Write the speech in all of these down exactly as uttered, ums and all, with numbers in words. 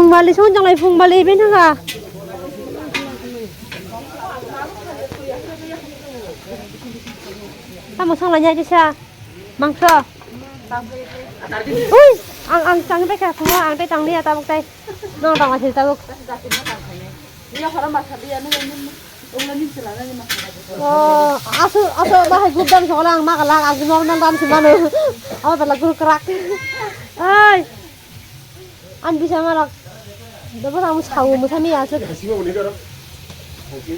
Phungbali song janglai phungbali bini thangkha. Tamo songlainai kisa mangso. Ui, ang ang changbai kha phungo ang tei tangliya tabuk tei. Nong tangma siri tabuk. Oh, asu asu bahai group dance wala ang makalak ang normal dance mano. Abo bela guru krak. Ai. An bisa marak. Dobo ang sawo muthami asuk.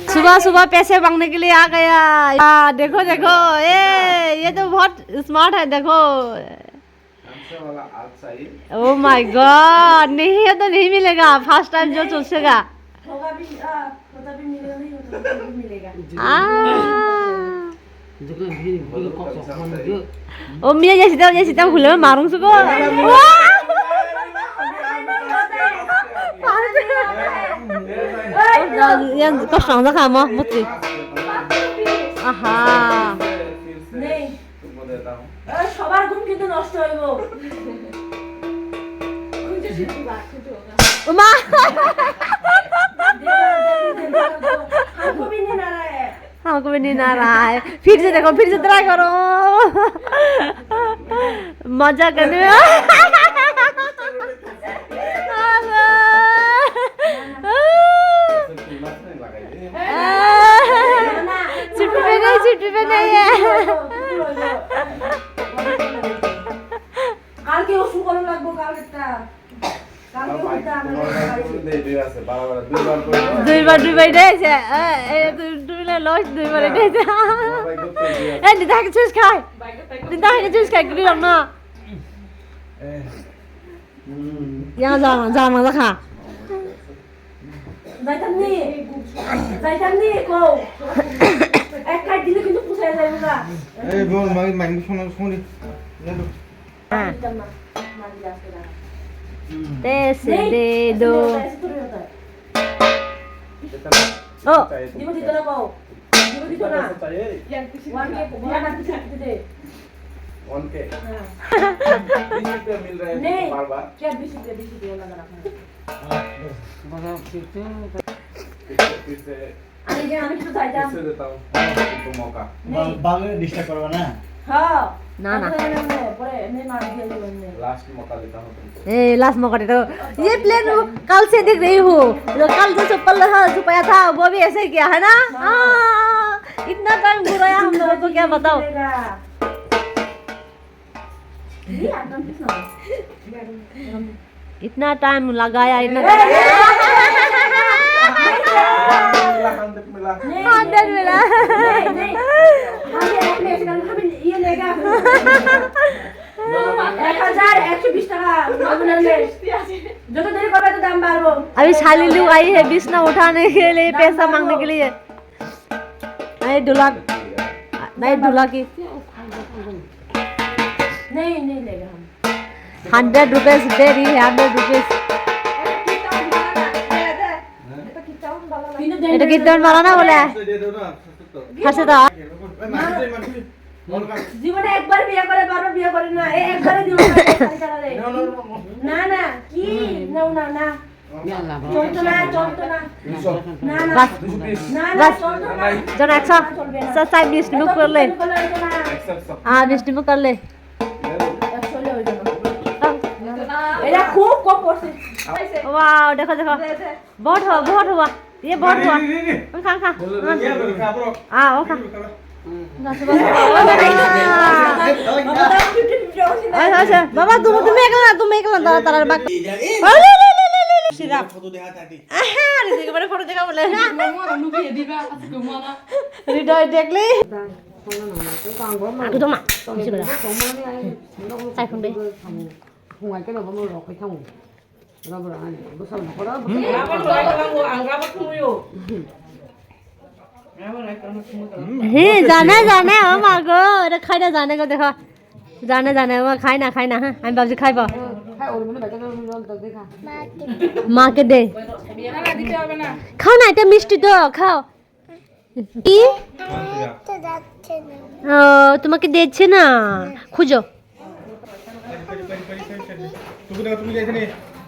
सुबह सुबह पैसे मांगने के लिए आ गया। आ, देखो देखो, ए, ये तो बहुत स्मार्ट है, देखो। हमसे वाला आज चाहिए। Oh my God, नहीं है तो नहीं मिलेगा, फर्स्ट टाइम जो चूसेगा। होगा भी, आ, होता भी मिलेगा, नहीं होता भी मिलेगा। आ। O miya ya sita ya sita hule marung suko. Yang kosong dah kamu mesti. Aha. সবার ঘুম কিন্তু নষ্ট হইব। খুঁজে শুনতে পার, খুঁজে। Uma. हमको भी नहीं आ रहा है। फिर से देखो, फिर से ट्राई करो। मजा करने में। छुट्टी पे नहीं, छुट्टी पे नहीं है। কালকে ওষুধ করা লাগবো, কালকেরটা। কালকে আমার ওষুধটা আমার কাছে। দুইবার, দুইবার দেয় সে। এ, এ, দুই, দুই মিলে লস, দুইবার দেয় সে। এ, দিদা আগে চুজ খায়। দিদা আগে চুজ খায়, গুলি না। এ। হুম। ইয়া, যা, যা, যা, খা। যাইতাম নি? যাইতাম নি? কও। এক কাজ দিলে কিন্তু পুষায় যাইবো গা। এই বল, মাগি, মাগি, শোনো, শুনি। যাই তো। দিতাম না। মাগি আসবে না। Te se নেই। de do. এসে তোর হতো। Oh. দিব দিত না কও। দিব দিত না। ওয়ান কে, ওয়ান কে দিতে দে। वन के। हाँ। बीस रुपया मिल रहा है नहीं, बार बार। क्या बीस रुपया, बीस रुपया लगा रखा है। फिर से, फिर से, আমি যে, আমি কিছু চাইতাম। फिर से देता हूँ तुमको मौका। नहीं। बाल, बाल डिस्टर्ब करवा ना? हाँ। না, না। পরে, পরে এমনি মার দিয়ে দেবো এমনি। लास्ट मौका देता हूँ तुमको। ए, लास्ट मौका दे दो। ये प्लेन वो कल से देख रही हूँ। जो कल जो चप्पल रहा, जो पाया था, वो भी ऐसे ही किया, है ना? हाँ। इतना टाइम घुराया हम लोगों को, क्या बताओ? ये आदम किस नाम? इतना टाइम लगाया, इतना नहीं, नहीं। हंड्रेड मिला। नहीं, नहीं। हमें एक में से हम, हम ये लेगा। এক হাজার একশো বিশ টাকা। যত দেরি করবে, তত দাম বাড়বো। अभी साली लोग आई है बिछना उठाने के लिए, पैसा मांगने के लिए। नहीं, ढोलक। नहीं, ढोलक की। नहीं, नहीं लेगा हम। हंड्रेड रुपीज दे रही है, हंड्रेड रुपीज। কিন্তু এটা কীর্তন বালা না বলে? হাসে দাও। জীবনে একবার বিয়ে করে, বারবার বিয়ে করে না, এই একবারই জীবনে খালি খালি। না, না, কি? না, না, না। চলতো না, চলতো না। না, না। বাস। না, না, বাস। চলতো না। জন একশো। চলবে না। স্যার, স্যার, মিষ্টি মুখ করলে। চলবে না। হ্যাঁ, মিষ্টি মুখ করলে। একশো হয়ে যাবে। এরা খুব কম পড়ছে। वाओ, देखो, देखो। बहुत हुआ, बहुत हुआ। ये बहुत हुआ। नहीं, नहीं, नहीं, नहीं। खा, खा। बोलो, बोलो, बोलो, खा, bro। आ, ओ खा। আচ্ছা, আচ্ছা। বাবা, তুমি, তুমি একলা না, তুমি একলা না, তারা, তারা বাকি। আরে, আরে, আরে, আরে, আরে, সিধা। ফটো দেখা তাকে। আহা, আরে, দেখে মানে ফটো দেখা বলে। মামা, লুকিয়ে দিবা, আজকে মামা। হৃদয় দেখলি? আগে তো মা, কিছু না। চাই ফোন দে। হে, জানে, জানে, ও মা গো, এটা খাই না, জানে গো, দেখো। জানে, জানে, ও খাই না, খাই না, হ্যাঁ, আমি ভাবছি খাইব। মাকে দে। খাও না, এটা মিষ্টি তো, খাও। কি? ও, তোমাকে দিচ্ছে না, খুঁজো।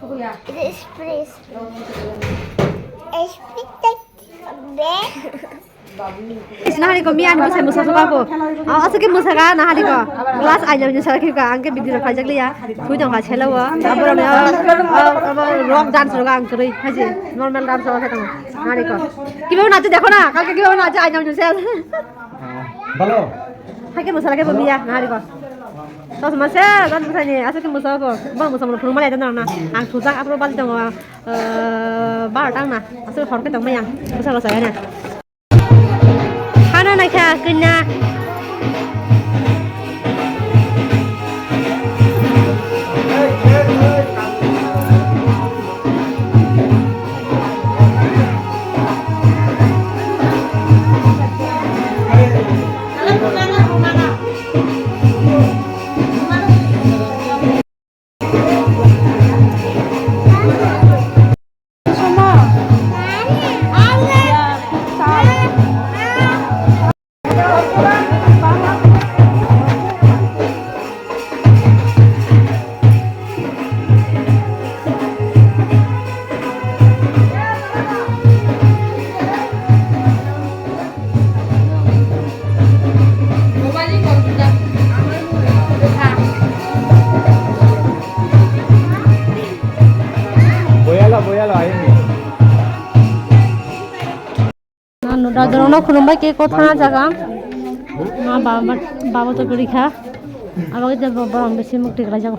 It is freeze. It's freeze. Is nahari ko miya ni bwsai mwsa soka ko. Ah, aswk khe mwsa ga nahari ko. Glass aina ni sara khe ka ang khe video rok khaijak liya. Thui tong kha selo o. Abo rok ni, ah, ah, abo rock dance rok ang kwrwi haji. Normal dance rok khe tong nahari ko. Kiba na je dekho na, kalke kiba na je aina ni sel. Balo. Hai khe mwsa lage bo miya nahari ko. Tos mase gan bwsai ni aswk khe mwsa ko. Bo mwsa mo phuru malai dan na. Ang thujak apro bal tong. Eh, bar tang na. Aswk hor khe tong maya. Bwsa bwsa ya na. Hana naikha kanya. Boyalo, boyalo, ayini. Nanu dadorokno khulumbai cake o thana jaga. Ma baba, baba to kwrwi kha. Abo khe borok bisi mukti kwlai jago.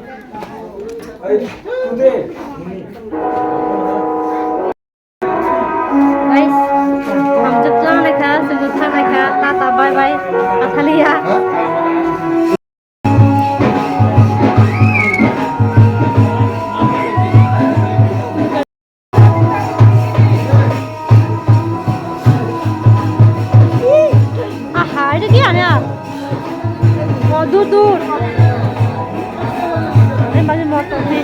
Guys, hamjak jang naikha, chwngno thang naikha, tata bye bye, athaliya. Aha, itu dia nih. Oh, dur, dur. Ini masih motor nih.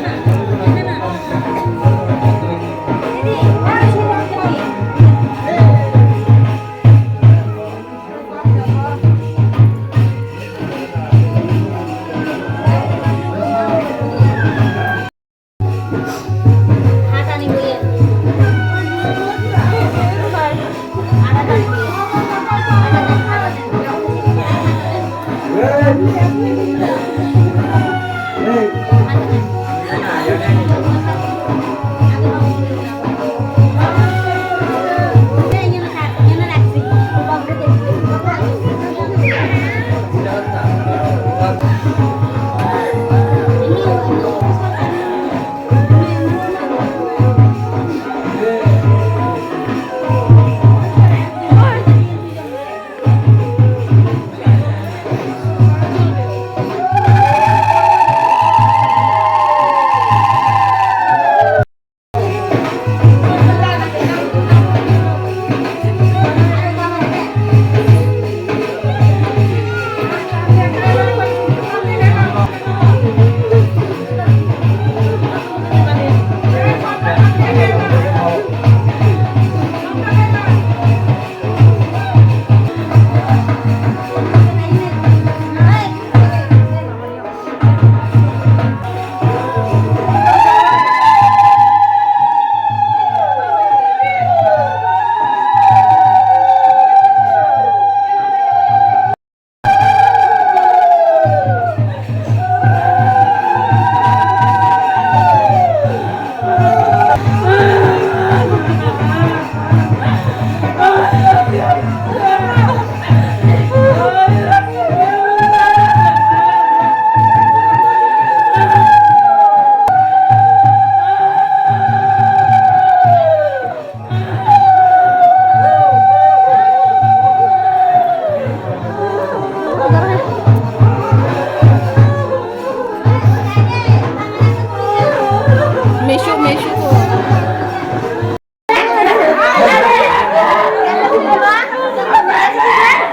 Mesuk, mesuk.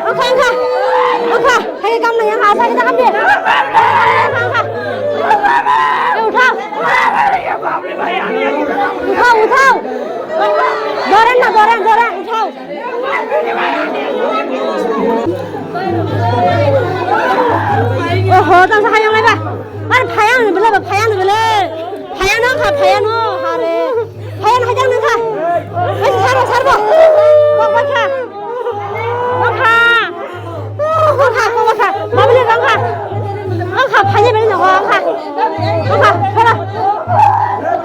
Wngkha, wngkha, wngkha. Hai, gam nang yang asa kita kan dia. Wngkha, wngkha. Eh, uthao. Uthao, uthao. Doren na, doren, doren, uthao. Oho, tang sa hayang lai ba. Ar phayang ni bele ba, phayang ni bele. Phayano kha, phayano, hare. Phayano hajak nang kha. Ai, sarbo, sarbo. Kok bai kha. Kok kha. Kok kha, kok bai kha. Babli kok kha. Kok kha, phaya beri no kok kha. Kok kha, phaya.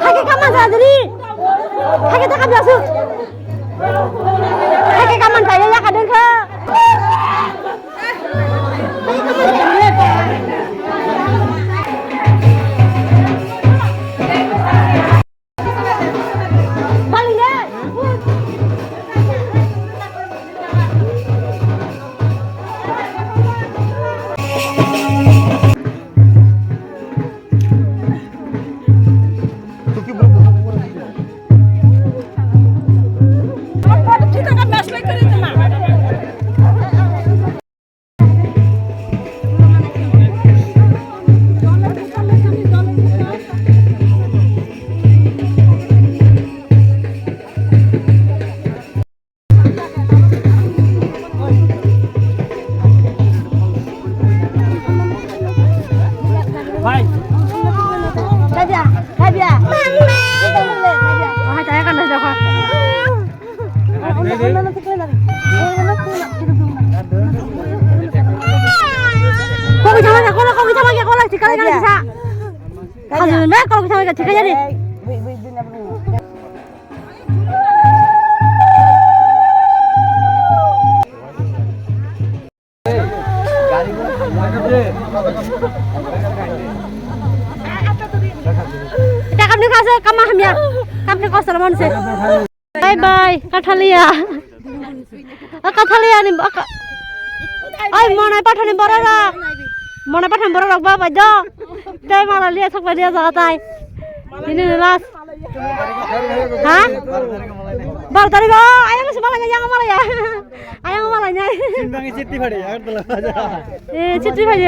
Hake kama sa diri. Hake taka biasu. Hake kaman ta ya ka deng kha. Bai. Kabia, kabia. Wahai saya kan dah jawab. Kau bisa makan, kau, kau bisa makan, kau lah, sekarang kan bisa. Kau bisa makan, kau bisa makan, sekarang ni. Ita kamni kasa kama hamya. Kamni kosol monse. Bye bye, Kathalia. O Kathalia ni, o Ka-, oi, Monai Pathani bororok. Monai Pathani bororok ba bai do. Tei mala liya sok bai liya jaga tai. Ini ni last. Ha? Bar tarik o, ayang si malai yang malai ya. Ayang malai nya. Simbangi chitti phadi, Agartala. Eh, chitti phadi.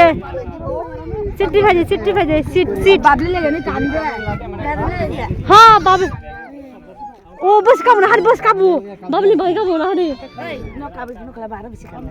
Chitti phadi, chitti phadi, sit, sit. Babli lagi ni kan dia. Ha, babli. O, bus kamu, hari bus kamu. Babli bai kamu na hari. Hei, no kabu, no kala bara bisi kamu.